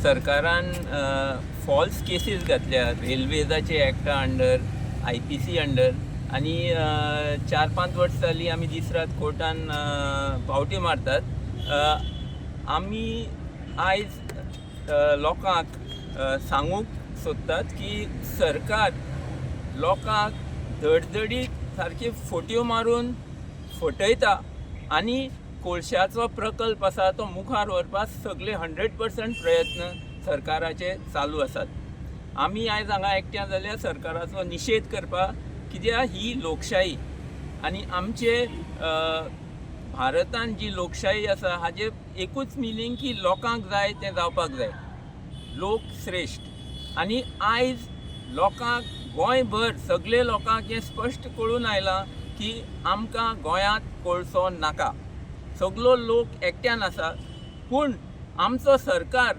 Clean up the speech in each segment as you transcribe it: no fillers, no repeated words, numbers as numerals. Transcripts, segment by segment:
सरकारान falls cases घातल्या रेल्वेजाचे एक्टा under, IPC under आनी 4-5 वर्सां जालीं आमी दीस रात कोर्टान पावटी मारतात. आमी आयज लोकांक सांगूंक सोदतात की सरकार लोकांक धडधडीत सारकी फोट्यो मारून फटयता आनी कोळशाचो प्रकल्प आसा तो मुखार व्हरपाक सगळे 100% प्रयत्न सरकाराचे चालू आसात. आमी आयज हांगा एकठांय जाल्यार सरकाराचो निशेध करपाक, कित्याक ही लोकशाही आनी आमचे भारतान जी लोकशाही आसा हाजे एकूच मिनींग की लोकांक जाय तें जावपाक जाय, लोक श्रेश्ठ. आनी आयज लोकांक, गोंयभर सगळे लोकांक हें स्पश्ट कळून आयलां की आमकां गोंयांत कोळसो नाका. सगलो लोक एकट्यान आसा, पूण आमचो सरकार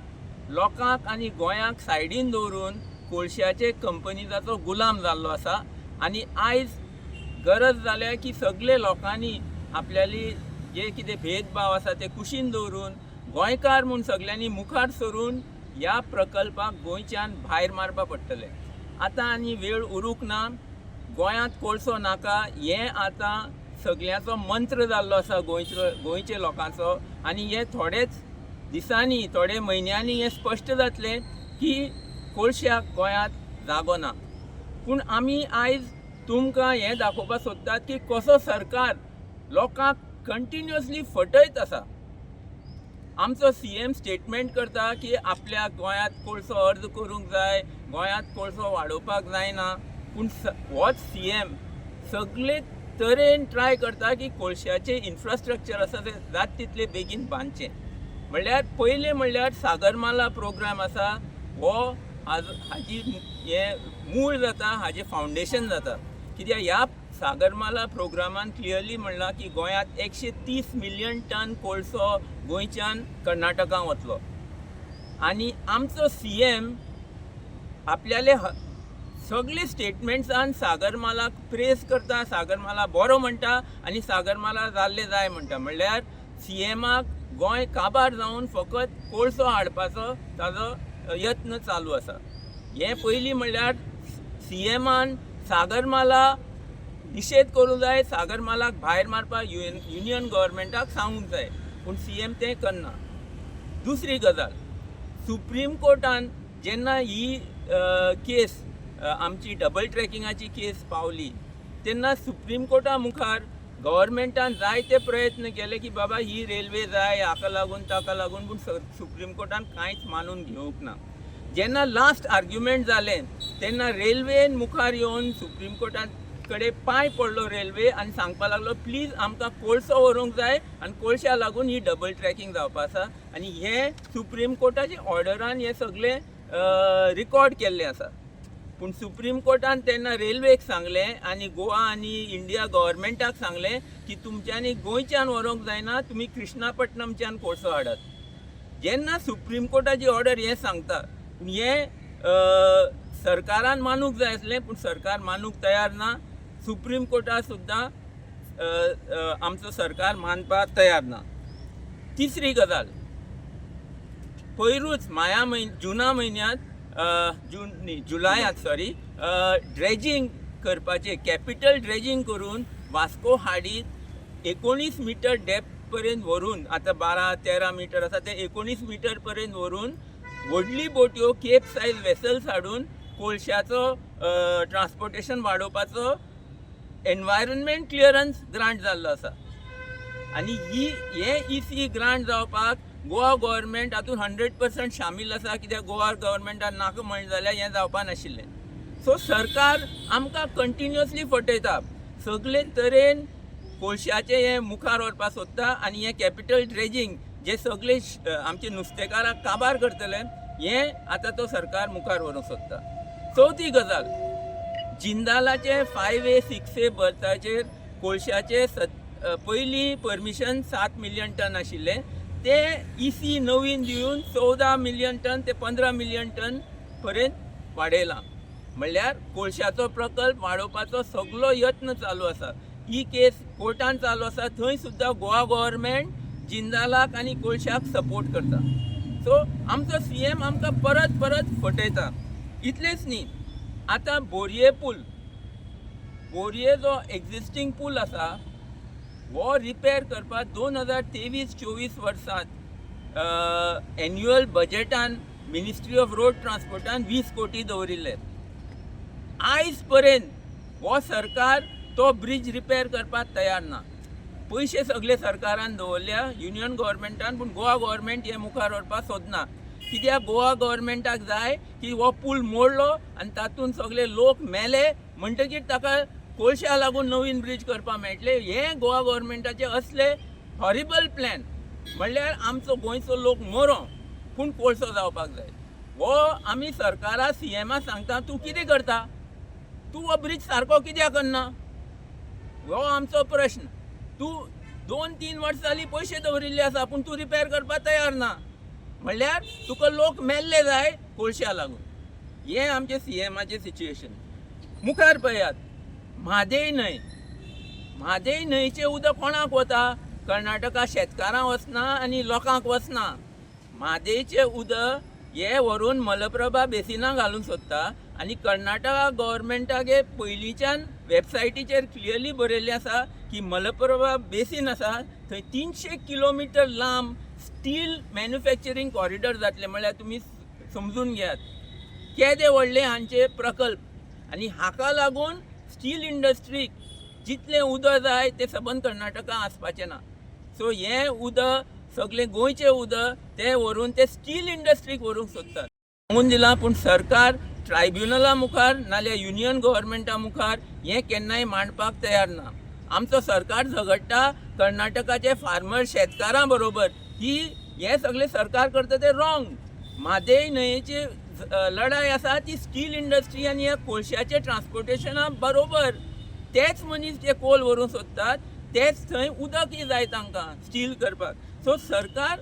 लोकांक आनी गोंयांक सायडीन दवरून कोळशाचे कंपनीचो गुलाम जाल्लो आसा. आनी आयज गरज जाल्या की सगळे लोकांनी आपल्याली जे कितें भेदभाव आसा ते कुशीन दवरून गोंयकार म्हूण सगल्यांनी मुखार सरून ह्या प्रकल्पाक गोंयच्यान भायर मारपा पडटलें. आतां आनी वेळ उरूंक ना. गोंयांत कोळसो नाका हें आतां सगल्यांचो मंत्र जाल्लो आसा, गोंयचो, गोंयचे लोकांचो. आनी हे थोडेच दिसांनी, थोडे म्हयन्यांनी हें स्पश्ट जातलें की कोळशाक गोंयांत जागो ना. पूण आमी आयज तुमकां हें दाखोवपाक सोदतात की कसो सरकार लोकांक कंटिन्युअसली फटयत आसा. आमचो सीएम स्टेटमेंट करता की आपल्या गोंयांत कोळसो अर्ज करूंक जाय, गोंयांत कोळसो वाडोवपाक जायना. पूण होच सीएम सगळे तरेन ट्राय करता की कोळशाचें इन्फ्रास्ट्रक्चर आसा तें जात तितले बेगीन बांदचें. म्हणल्यार पयलें म्हणल्यार सागरमाला प्रोग्राम आसा हो आज हाजी हें मूळ जाता, हाजें फावंडेशन जाता, कित्याक ह्या सागरमाला प्रोग्रामान क्लियरली म्हणलां की गोंयांत 130 मिलियन टन कोळसो गोंयच्यान कर्नाटकाक वतलो. आनी आमचो सीएम आपल्याले सगळे स्टेटमेंट्सान सागरमालाक प्रेस करता, सागरमाला बरो म्हणटा आनी सागरमाला जाल्ले जाय म्हणटा. म्हणल्यार सीएमाक गोंय काबार जावन फकत कोळसो हाडपाचो ताजो यत्न चालू आसा. हें पयलीं म्हणल्यार सीएमान सागरमाला निशेध करूंक जाय, सागरमालाक भायर मारपाक युनियन गव्हर्मेंटाक सांगूंक जाय, पूण सीएम तें करना. दुसरी गजाल, सुप्रीम कोर्टान जेन्ना ही केस, आमची डबल ट्रॅकिंगाची केस पावली, तेन्ना सुप्रीम कोर्टा मुखार गव्हर्मेंटान जायते प्रयत्न केले की बाबा ही रेल्वे जाय, हाका लागून ताका लागून, पूण सुप्रीम कोर्टान कांयच मानून घेवंक ना. जेन्ना लास्ट आर्ग्युमेंट जालें तेन्ना रेल्वेन मुखार येवन सुप्रीम कोर्टा कडेन पांय पडलो रेल्वे आनी सांगपाक लागलो, प्लीज आमकां कोळसो व्हरूंक जाय आनी कोळश्या लागून ही डबल ट्रॅकिंग जावपा आसा. आनी हें सुप्रीम कोर्टाच्या ऑर्डरान हें सगळें रिकॉर्ड केल्लें आसा. पूण सुप्रीम कोर्टान तेन्ना रेल्वेक सांगलें आनी गोवा आनी इंडिया गव्हर्मेंटाक सांगलें की तुमच्यांनी गोंयच्यान व्हरूंक जायना, तुमी कृष्णापट्टणमच्यान कोळसो हाडात. जेन्ना सुप्रीम कोर्टाची ऑर्डर हें सांगता, पूण हें सरकारान मानूंक जाय आसलें, पूण सरकार मानूंक तयार ना. सुप्रीम कोर्टा सुद्दां अ, अ, आमचो सरकार मानपाक तयार ना. तिसरी गजाल, पयरूच माया म्हयन जुना म्हयन्यांत, जून न्ही, जुलायांत, सॉरी, ड्रेजींग करपाचें, कॅपिटल ड्रेजींग करून वास्को हाडीत 19 मिटर डेप्थ पर्यंत व्हरून, आतां 12-13 मिटर आसा ते 19 मिटर पर्यंत व्हरून व्हडली बोट्यो, केप सायज वेसल्स हाडून कोळशाचो ट्रान्सपोर्टेशन वाडोवपाचो एनवायरमेंट क्लियरन्स ग्रांट जाल्लो आसा. आनी ही हे इसी ग्रांट जावपाक गोवा गव्हर्मेंट हातूंत 100% शामील आसा, कित्याक गोवा गव्हर्मेंटान नाका म्हणलें जाल्यार हें जावपा नाशिल्लें. सो सरकार आमकां कंटिन्युअसली फटयता, सगळे तरेन कोळशाचें हें मुखार व्हरपाक सोदता आनी हें कॅपिटल ड्रेजींग जे सगळे आमचे नुस्तेकारांक काबार करतले, हें आतां तो सरकार मुखार व्हरूंक सोदता. चवथी गजाल, जिंदालाचे 5A 6A बर्थाचेर कोळशाचे पयलीं परमिशन 7 मिलियन टन आशिल्लें, ते इसी नवीन दिवन 14 मिलियन टन ते 15 मिलियन टन पर्यंत वाडयलां. म्हणल्यार कोळशाचो प्रकल्प वाडोवपाचो सगलो यत्न चालू आसा. ही केस कोर्टान चालू आसा, थंय सुद्दां गोवा गव्हर्मेंट जिंदालाक आनी कोळशाक सपोर्ट करता. सो आमचो सीएम आमकां परत परत फटयता. इतलेंच न्ही, आतां बोरये पूल, बोरये जो एग्जिस्टींग पूल आसा हो रिपेर करपाक 2023-24 वर्सात एन्युअल बजेटान मिनिस्ट्री ऑफ रोड ट्रान्सपोर्टान 20 कोटी दवरिल्ले. आयज पर्यंत हो सरकार तो ब्रिज रिपेर करपाक तयार ना. पयशे सगळे सरकारान दवरल्या, युनियन गव्हर्मेंटान, पूण गोवा गव्हर्मेंट हे मुखार व्हरपाक सोदना. कित्याक? गोवा गव्हर्मेंटाक जाय की हो पूल मोडलो आनी तातूंत सगळे लोक मेले म्हणटकीर ताका कोळशा लागून नवीन ब्रिज करपाक मेळटले. हे गोवा गव्हर्मेंटाचे असले हॉरिबल प्लॅन. म्हणल्यार आमचो गोंयचो लोक मरो पूण कोळसो जावपाक जाय. हो आमी सरकारा, सीएमा सांगता, तूं कितें करता? तूं हो ब्रिज सारको कित्याक करना? हो आमचो प्रश्न. तूं 2-3 वर्सां जालीं पयशे दवरिल्ले आसा, पूण तूं रिपेर करपाक तयार ना. म्हणल्यार तुका लोक मेल्ले जाय कोळशा लागून. हें आमचें सीएमाचें सिच्युएशन. मुखार पळयात, म्हादय न्हंय. म्हादय न्हंयचें उदक कोणाक वता? कर्नाटका शेतकारांक वचना आनी लोकांक वचना. म्हादयचें उदक हे व्हरून मलप्रभा बेसिना घालूंक सोदता आनी कर्नाटका गव्हर्मेंटागे पयलींच्यान वेबसायटीचेर क्लियरली बरयल्लें आसा की मलप्रभा बेसीन आसा थंय 300 किलोमिटर लांब स्टील मॅन्युफॅक्चरींग कॉरिडॉर जातलें. म्हणल्यार तुमी समजून घेयात केदे व्हडले हांचे प्रकल्प. आनी हाका लागून स्टील इंडस्ट्रीक जितलें उदक जाय तें सबंद कर्नाटका आसपाचें ना. सो हें उदक सगळें गोंयचें उदक तें व्हरून ते स्टील इंडस्ट्रीक व्हरूंक सोदतात. सांगून दिलां, पूण सरकार ट्रायब्युनला मुखार नाल्यार युनियन गव्हर्मेंटा मुखार हें केन्नाय मांडपाक तयार ना. आमचो सरकार झगडटा कर्नाटकाचे फार्मर शेतकारां बरोबर. ही हें सगळें सरकार करता तें रॉंग. म्हादय न्हंयेची लढाय आसा ती स्टील इंडस्ट्री आनी ह्या कोळशाचे ट्रान्सपोर्टेशना बरोबर. तेच मनीस जे कोल व्हरूंक सोदतात, तेच थंय उदकय जाय तांकां स्टील करपाक. सो सरकार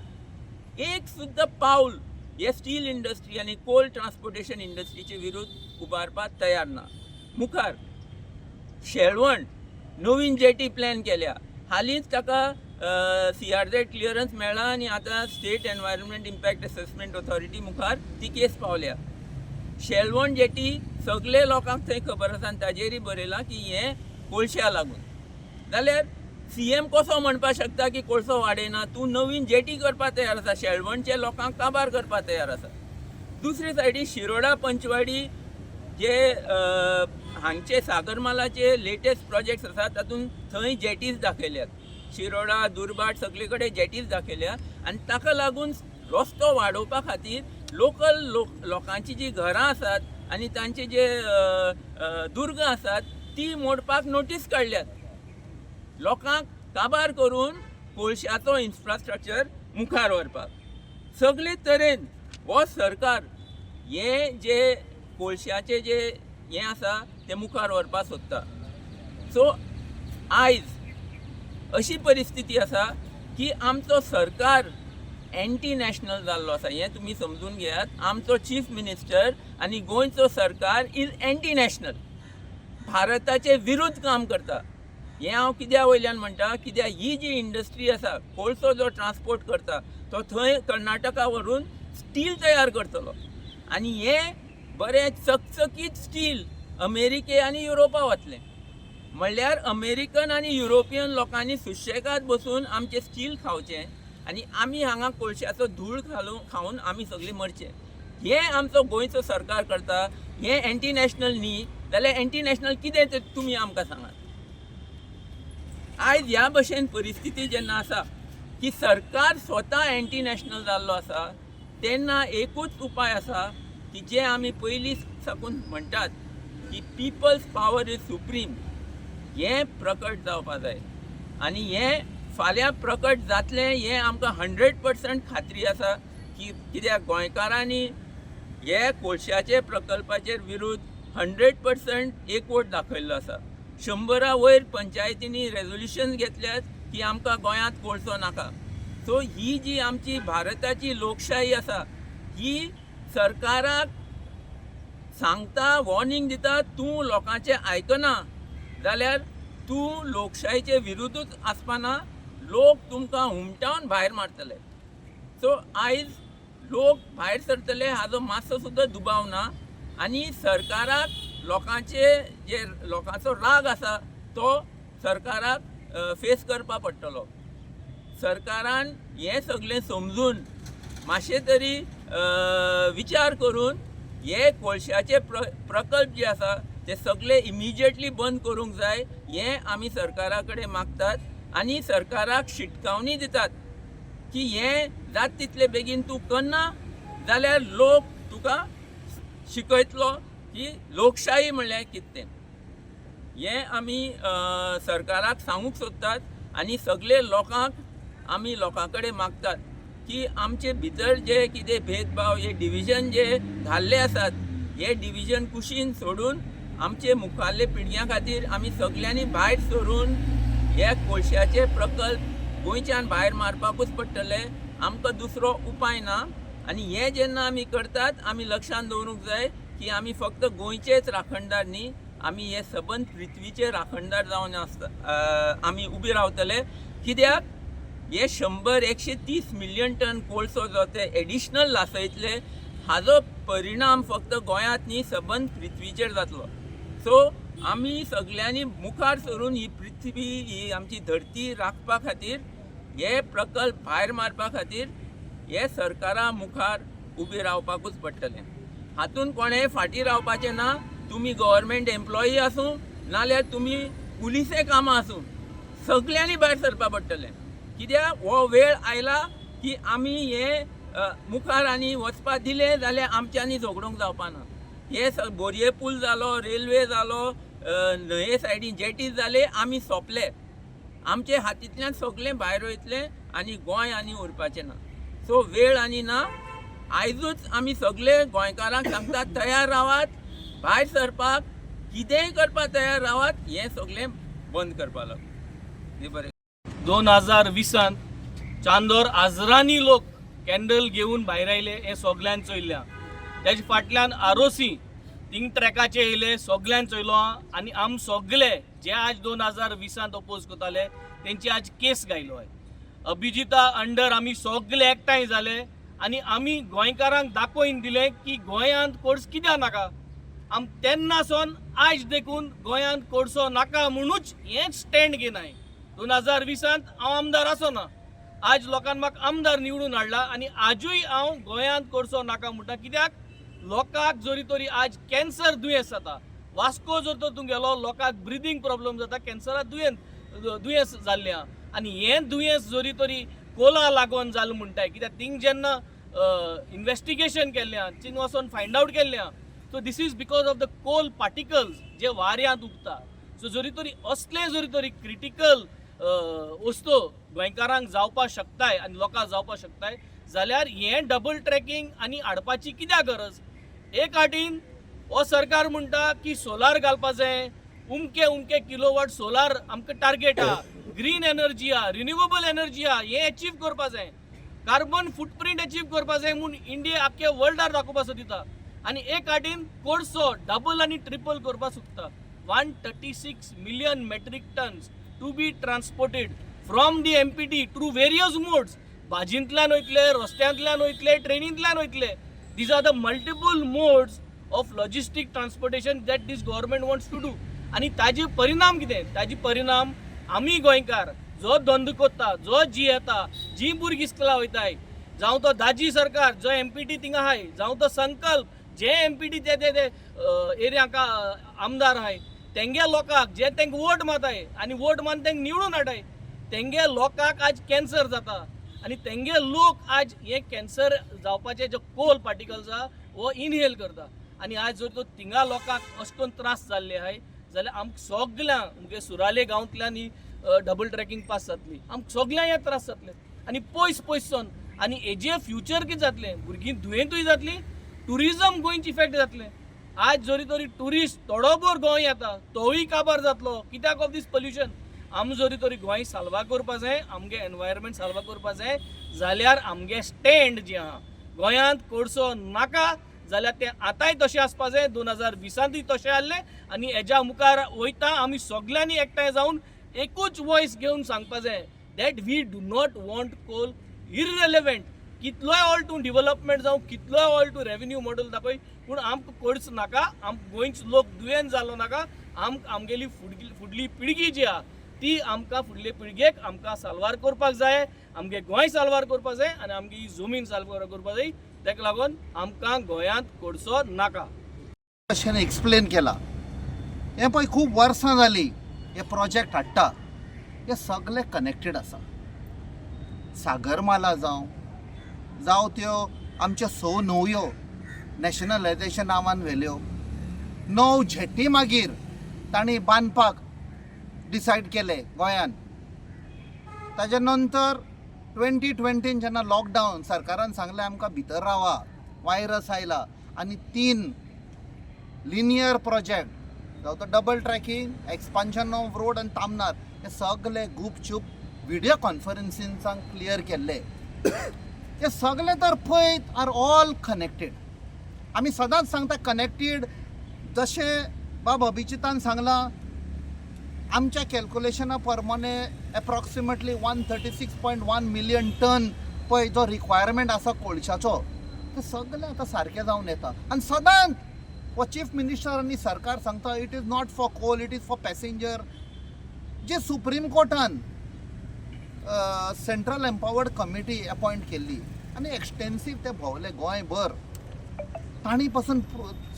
एक सुद्दां पावल हे स्टील इंडस्ट्री आनी कोल ट्रान्सपोर्टेशन इंडस्ट्रीचे विरुद्ध उबारपाक तयार ना. मुखार शेळवण नवीन जेटी प्लॅन केल्या. हालींच ताका सीआरझेड क्लियरन्स मेळ्ळा आनी आतां State Environment Impact Assessment Authority मुखार ती केस पावल्या. शेलवण जेटी सगळे लोकांक थंय खबर आसा आनी ताजेरय बरयलां की हें कोळशा लागून. जाल्यार सीएम कसो म्हणपाक शकता की कोळसो वाडयना? तूं नवीन जेटी करपाक तयार आसा, शेळवणचे लोकांक काबार करपाक तयार आसा. दुसरे सायडी शिरोडा पंचवाडी जे हांगचे सागरमालाचे लेटेस्ट प्रोजेक्ट्स आसात, तातूंत थंय जेटीज दाखयल्यात. शिरोडा, दुर्भाट सगळे कडेन जेटीज दाखयल्या आनी ताका लागून रस्तो वाडोवपा खातीर लोकल लोक लोकांची जी घरां आसात आनी तांचे जे अ, अ, दुर्गां आसात ती मोडपाक नोटीस काडल्यात. लोकांक काबार करून कोळशाचो इन्फ्रास्ट्रक्चर मुखार व्हरपाक. सगळे तरेन हो सरकार हे जे कोळशाचे जे हें आसा तें मुखार व्हरपाक सोदता. सो आयज अशी परिस्थिती आसा की आमचो सरकार एंटी नॅशनल जाल्लो आसा, हें तुमी समजून घेयात. आमचो चीफ मिनिस्टर आनी गोंयचो सरकार is anti national, भारताचे विरुद्ध काम करता. हें हांव कित्या वयल्यान म्हणटा? कित्याक ही जी इंडस्ट्री आसा, कोळसो जो ट्रान्सपोर्ट करता तो थंय कर्नाटका व्हरून स्टील तयार करतलो आनी हें बरें चकचकीत स्टील अमेरिके आनी युरोपा वतलें. म्हणल्यार अमेरिकन आनी युरोपियन लोकांनी सुशेगाद बसून आमचें स्टील खावचें आनी आमी हांगा कोळशाचो धूळ घालून खावन आमी सगळीं मरचें. हें आमचो गोंयचो सरकार करता. हें एंटी नॅशनल न्ही जाल्यार एंटी नॅशनल कितें तें तुमी आमकां सांगात. आयज ह्या भशेन परिस्थिती जेन्ना आसा की सरकार स्वता एंटी नॅशनल जाल्लो आसा, तेन्ना एकूच उपाय आसा की जे आमी पयलीं साकून म्हणटात की people's power is supreme, हें प्रकट जावपा जाय. आनी हें फाल्यां प्रकट जातलें हें आमकां 100% खात्री आसा की कित्याक गोंयकारांनी हे कोळशाचे प्रकल्पाचेर विरुद्ध 100% एकवट दाखयल्लो आसा. 100 वयर पंचायतींनी रेजोल्युशन घेतल्यात की आमकां गोंयांत कोळसो नाका. सो ही जी आमची भारताची लोकशाही आसा ही सरकाराक सांगता, वॉर्निंग दिता, तूं लोकांचें आयकना जाल्यार तूं लोकशायेचे विरुद्धूच आसपाना, लोक तुमकां हुमटावन भायर मारतले. सो आयज लोक भायर सरतले हाजो मातसो सुद्दां दुबाव ना. आनी सरकाराक लोकांचे जे लोकांचो राग आसा तो सरकाराक फेस करपा पडटलो. सरकारान हें सगळें समजून मातशें तरी विचार करून हे कोळशाचे प्रकल्प जे आसा ते सगळे इमिजिएटली बंद करूंक जाय हें आमी सरकारा कडेन मागतात आनी सरकाराक शिटकावणी दितात की हें जात तितले बेगीन तूं करना जाल्यार लोक तुका शिकयतलो की लोकशाही म्हणल्यार कितें तें. हें आमी सरकाराक सांगूंक सोदतात आनी सगळे लोकांक आमी लोकां कडेन मागतात की आमचे भितर जे कितें भेदभाव, हे डिविजन जे घाल्ले आसात, हे डिविजन कुशीन सोडून आमचे मुखारले पिळग्यां खातीर आमी सगल्यांनी भायर सरून हे कोळशाचे प्रकल्प गोंयच्यान भायर मारपाकूच पडटले. आमकां दुसरो उपाय ना. आनी हें जेन्ना आमी करतात, आमी लक्षांत दवरूंक जाय की आमी फक्त गोंयचेच राखणदार न्ही, आमी हे सबंद पृथ्वीचे राखणदार जावन आसता आमी उबे रावतले. कित्याक हे 100-130 मिलियन टन कोळसो जो ते एडिशनल लासयतले, हाजो परिणाम फक्त गोंयांत न्ही, सबंद पृथ्वीचेर जातलो. सो आमी सगल्यांनी मुखार सरून ही पृथ्वी, ही आमची धरती राखपा खातीर, हे प्रकल्प भायर मारपा खातीर हे सरकारा मुखार उबे रावपाकूच पडटलें. हातूंत कोणें फाटीं रावपाचें ना. तुमी गव्हर्मेंट एम्प्लॉई आसूं नाल्यार तुमी पुलिसे कामां आसूं, सगल्यांनी भायर सरपा पडटलें. कित्याक हो वेळ आयला की आमी हे मुखार आनी वचपा दिलें जाल्यार आमच्यांनी झगडूंक जावपा ना. हे बोरये पूल जालो, रेल्वे जालो, न्हंये सायडीन जेटीज जाले, आमी सोंपले. आमचे हातींतल्यान सगळें भायर वयतलें आनी गोंय आनी उरपाचें ना. सो वेळ आनी ना. आयजूच आमी सगळे गोंयकारांक सांगतात, तयार रावात भायर सरपाक, कितेंय करपाक तयार रावात, हें सगळें बंद करपा लागून. हें बरें. 2020त चांदोर हजरांनी लोक कॅन्डल घेवन भायर आयले हें सगल्यांन चोयल्लें. तेजे फाटल्यान आरोसी थिंग ट्रॅकाचे येयले, सगल्यांन चोयलो आहा. आनी आम सगले जे आज 2020त अपोज करताले तेंची आज केस घायलो आहे. अभिजिता अंडर आमी सगले एकठांय जाले आनी आमी गोंयकारांक दाखोवन दिलें की गोंयांत कोळसो कित्याक नाका. आम तेन्ना सावन आयज देखून गोंयांत कोळसो नाका म्हणूच हेंच स्टँड घेनाय. 2020त हांव आमदार आसना, आज लोकान म्हाका आमदार निवडून हाडला आनी आजूय हांव गोंयांत कोळसो नाका म्हणटा. कित्याक लोकांक जरी तरी आज कॅन्सर दुयेंस जाता, वास्को जर तर तूं गेलो लोकांक ब्रिदींग प्रॉब्लम जाता, कॅन्सरा दुयेंस जाल्लें आहा. आनी हें दुयेंस जरी तरी कोला लागून जालें म्हणटाय, कित्याक थिंग जेन्ना इन्वेस्टिगेशन केल्लें आहा, थिंग वचोन फायंड आवट केल्लें आहा, so this is because of the coal particles जे वाऱ्यांत उबता. सो जरी तरी असले जरी तरी क्रिटिकल वस्तू गोंयकारांक जावपाक शकताय आनी लोकांक जावपाक शकताय जाल्यार हें डबल ट्रॅकिंग आनी हाडपाची कित्याक गरज? एक आटीन हो सरकार म्हणटा की सोलार घालपा जाय, उमके उमके किलोवॉट सोलार आमकां टार्गेट आहा, ग्रीन एनर्जी आहा, रिन्युएबल एनर्जी आहा, हें एचीव करपा जाय, कार्बन फुटप्रिंट एचीव करपा जाय म्हूण इंडिया आख्खे वर्ल्डार दाखोवपा सोदिता. आनी एक आटीन कोळसो डबल आनी ट्रिपल करपा सोदता. 136 million metric tons to be transported from the MPT through various modes. बाजींतल्यान वयतले, रस्त्यांतल्यान वयतले, ट्रेनींतल्यान वयतले. These are the multiple modes of logistic transportation that this government wants to do. आनी ताजे परिणाम कितें? ताजे परिणाम आमी गोंयकार जो धंदो करता, जो जियेता, जी भुरगीं इस्कुला वयताय, जावं तो दाजी सरकार जो एमपीटी थिंगा आहाय, जावं तो संकल्प जे एमपीटी ते ते ते एरियाक आमदार आहाय, तेंगे लोकांक जे तेंका वोट मारताय आनी वोट मारून तेंका निवडून हाडाय, तेंगे लोकांक आज कॅन्सर जाता आनी तेंगे लोक आज हे कॅन्सर जावपाचे जे कोल पार्टिकल्स आहा हो इनहेल करता. आनी आज जर तर थिंगा लोकांक अशें करून त्रास जाल्ले आहाय जाल्यार आमकां सगल्यांक मुगे सुराले गांवांतल्यान ही डबल ट्रॅकिंग पास जातली, आमकां सगल्यांक हे त्रास जातले आनी पयस पयस सावन. आनी हेजे फ्युचर कितें जातलें? भुरगीं दुयेंतूय जातलीं, ट्युरिजम गोंयची इफेक्ट जातलें. आज जरी तरी ट्युरिस्ट थोडो भोर गोंय येता तोवूय काबार जातलो कित्याक ऑफ दीस पोल्युशन. आमी जरी तरी गोंय साल्वार करपा जाय, आमगे एनवायरमेंट साल्वार करपा जाय जाल्यार आमगे स्टँड जे आहा गोंयांत कोळसो नाका जाल्यार तें आतांय तशें आसपा जाय. 2020तूय तशें आहलें आनी हेज्या मुखार वयता आमी सगल्यांनी एकठांय जावन एकूच वॉयस घेवन सांगपा जाय that we do not want coal, irrelevant. कितलोय ऑल तूं डिवलपमेंट जावं, कितलोय ऑल तूं रेवेन्यू मॉडल दाखय, पूण आमकां कोर्च नाका. आमकां गोंयचो लोक दुयेंत जालो नाका. आमकां आमगेली फुडली पिळगी जी आहा ती आमकां फुडले पिळगेक आमकां साल्वार करपाक जाय. आमगे गोंय साल्वार करपाक जाय आनी आमगे ही जमीन साल्वार करपाक जाय. ताका लागून आमकां गोंयांत कोळसो नाका. अशें एक्सप्लेन केला. हें पळय, खूब वर्सां जालीं हे प्रोजेक्ट हाडटा. हे सगळे कनेक्टेड आसा. सागरमाला जावं, जावं त्यो आमच्यो स न्हंयो नॅशनलायजेशन नांवान व्हेल्यो, णव झेटी मागीर तांणी बांदपाक डिसायड केलें गोंयान. ताच्या नंतर 2020न जेन्ना लॉकडावन, सरकारान सांगलें आमकां भितर रावा, वायरस आयला, आनी तीन लिनियर प्रोजेक्ट जावं तो double tracking, expansion of road आनी तामनार, हे सगळे गुपचूप विडियो कॉन्फरन्सिंगान क्लियर केल्ले. हे सगळे तर पळयत are all connected. आमी सदांच सांगता कनेक्टेड. जशें बाब अभिजितान सांगलां, आमच्या कॅल्कुलेशना प्रमाणे approximately 136.1 million ton पळय जो रिक्वायरमेंट आसा कोळशाचो, ते सगळें आतां सारकें जावन येता. आनी सदांच हो चीफ मिनिस्टर आनी सरकार सांगता, it is not for coal, it is for passenger. जे सुप्रीम कोर्टान सेंट्रल एम्पावर्ड कमिटी अपॉयंट केल्ली आनी एक्सटेन्सीव ते भोंवले गोंयभर, तांणी पासून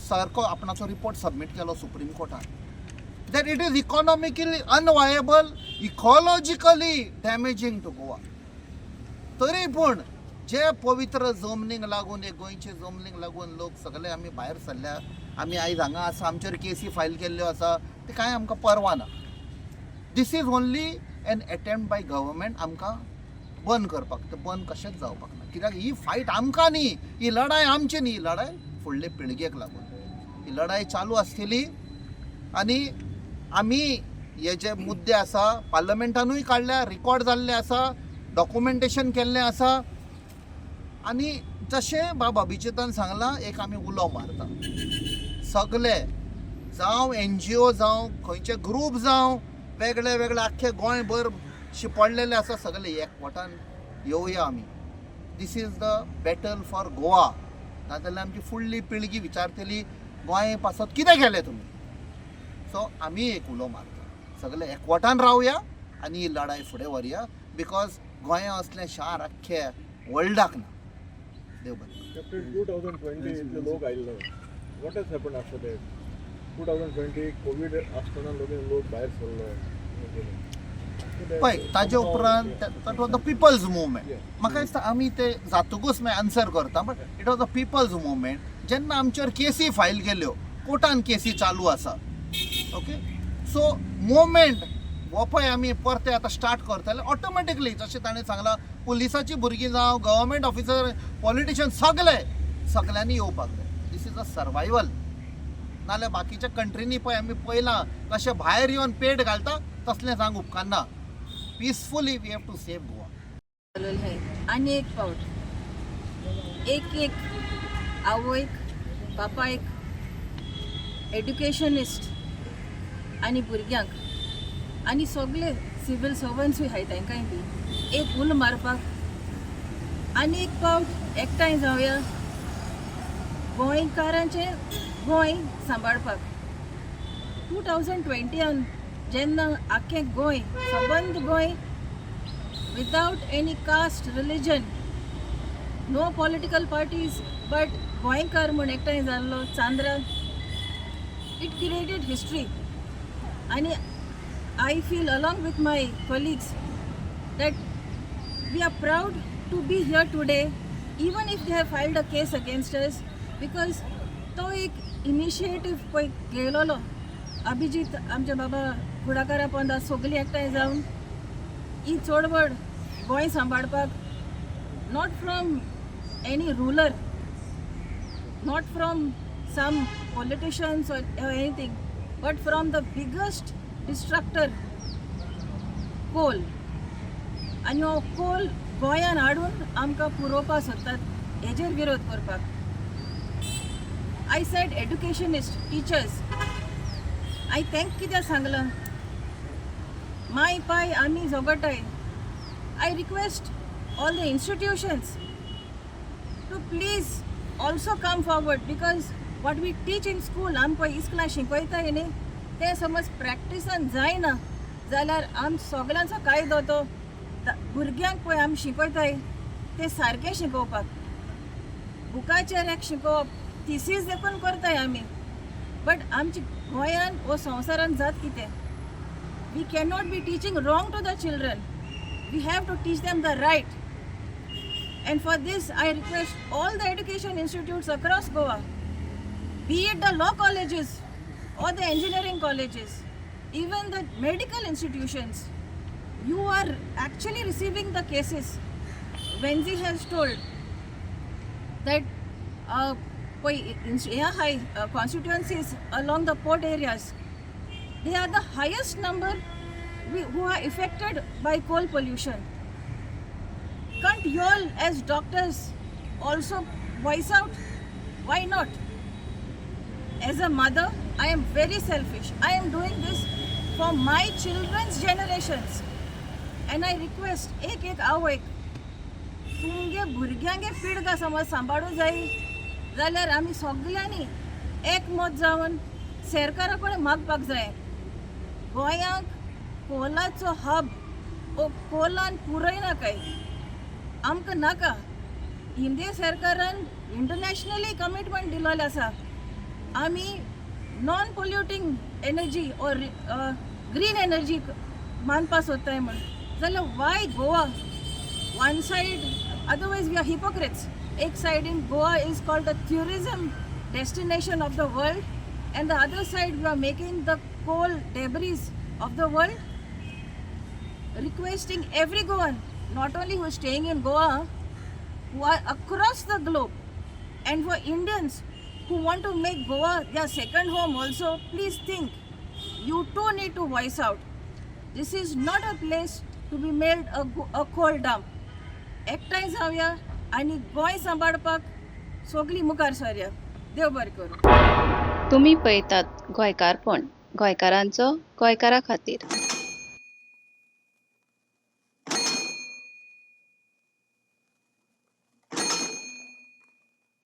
सारको आपणाचो रिपोर्ट सबमीट केलो supreme कोर्टान that it is economically unviable, ecologically damaging to Goa. तरी पूण जे पवित्र जमनीक लागून, हे गोंयचे जमनीक लागून लोक सगळे आमी भायर सरल्या. आमी आयज हांगा आसा. आमचेर केसी फायल केल्ल्यो आसा, ते कांय आमकां पर्वा ना. This is only an attempt by government आमकां बंद करपाक. तें बंद कशेंच जावपाक ना, कित्याक ही फायट आमकां न्ही, ही लढाय आमची न्ही, ही लढाय फुडले पिळगेक लागून. ही लढाय चालू आसतली. आनी आमी हे जे मुद्दे आसा पार्लमेंटानूय काडल्या, रिकॉर्ड जाल्ले आसा, डॉक्युमेंटेशन केल्लें आसा. आनी जशें बाब अभिजितान सांगलां, एक आमी उलो मारता सगले, जावं एनजीओ जावं, खंयचे ग्रूप जावं, वेगळे वेगळे आख्खे गोंयभर शिपडलेले आसा, सगळे एकवटान येवया आमी. This is the battle for Goa. नाजाल्यार आमची फुडली पिळगी विचारतली, गोंय पासत कितें केलें तुमी? सो आमी एक उलो मारता, सगळे एकवटान रावया आनी ही लढाय फुडें व्हरया, because गोंया असलें शार आख्खे वर्ल्डाक ना. देव बरें. Captain, 2020 इतले लोक आयिल्लो. What has happen after that? 2020 Covid आसतना लोक लोक भायर सरलो. पळय, ताजे उपरांत that was the people's movement. म्हाका दिसता आमी ते जातकूच मागीर आन्सर करता, but it was a people's movement. जेन्ना आमचेर केसी फायल केल्यो, कोर्टान केसी चालू आसा, ओके, सो मुवमेंट हो पळय आमी परते आतां स्टार्ट करतले ऑटोमॅटिकली. जशें ताणें सांगलां, पुलिसाची भुरगीं जावं, गव्हर्मेंट ऑफिसर, पॉलिटिशियन, सगळे सगळ्यांनी येवपाक जाय. This is a survival. नाल्यार बाकीच्या कंट्रींनी पळय आमी पळयलां कशें भायर येवन पेट घालता, तसलें जावंक उपकारना. Peacefully we have to save Goa. जालेलो आहे. आनी एक फावट एक एक आवयक, बापायक, एड्युकेशनिस्ट आनी भुरग्यांक आनी सगळे सिवील सर्वंट्सूय आहाय, तांकांय बी एक उलो मारपाक, आनी एक फावट एकठांय जावया गोंयकारांचें गोंय सांबाळपाक. 2020न जेन्ना आख्खें गोंय, सबंद Goa, without any caste, religion, no political parties, but गोंयकार म्हूण एकठांय जाल्लो चांद्रा, it created history. आनी I feel, along with my colleagues, that we are proud to be here today, even if they have filed a case against us, because तो एक initiative पळय घेयलोलो अभिजीत आमच्या बाबा फुडाकारा पोंदा सगळीं एकठांय जावन ही चळवळ गोंय सांबाळपाक, not from any ruler, not from some politicians or anything, but from the biggest destructor, coal. आनी हो कोल गोंयान हाडून आमकां पुरोवपाक सोदतात, हेजेर विरोध करपाक. I said educationist, teachers, हांवें तांकां कित्याक सांगलां, माय पाय आमी झगडटाय. I request all the institutions. to please also come forward, because what we teach in school, आम पळय इस्कुलान शिकयताय न्ही, तें समज प्रॅक्टिसान जायना जाल्यार आम सगल्यांचो कायदो तो भुरग्यांक पळय आमी शिकयताय तें सारकें शिकोवपाक. बुकाचेर एक शिकोवप, थिसीस देखून करताय आमी, बट आमच्या गोंयान वो संवसारान जात कितें? We cannot be teaching wrong to the children. We have to teach them the right. And for this, I request all the education institutes across Goa, be it the law colleges or the engineering colleges, even the medical institutions, you are actually receiving the cases. Venzi has told that high constituencies along the port areas, they are the highest number who are affected by coal pollution. Can't you all as doctors also voice out? Why not? As a mother, I am very selfish. I am doing this for my children's generations. And I request एक एक आवयक, तुमगे भुरग्यांगे पिडगां समज सांबाळूं जाय जाल्यार आमी सगल्यांनी एकमत जावन सरकारा कडेन मागपाक जाय. गोंयांक कोलाचो हब ओ कोलान पुरयनाकाय, आमकां नाका. इंडिया सरकारान इंटरनॅशनली कमिटमेंट दिलोलें आसा, आमी non polluting energy or green energy मानपा सोदताय म्हण. जाल्यार why Goa one side? Otherwise we are hypocrites. एक सायडीन Goa is called the tourism destination of the world and the other side we are making the coal debris of the world. Requesting every Goan, not only who is staying in Goa, who are across the globe, and for Indians who want to make Goa their second home also, please think. You too need to voice out. This is not a place to be made a coal dump. एकठांय जावया आनी गोंय सांबाळपाक सगळीं मुखार सरया. देव बरें करूं. तुमी पळयतात गोंयकारपण, गोंयकारांचो गोंयकारा खातीर.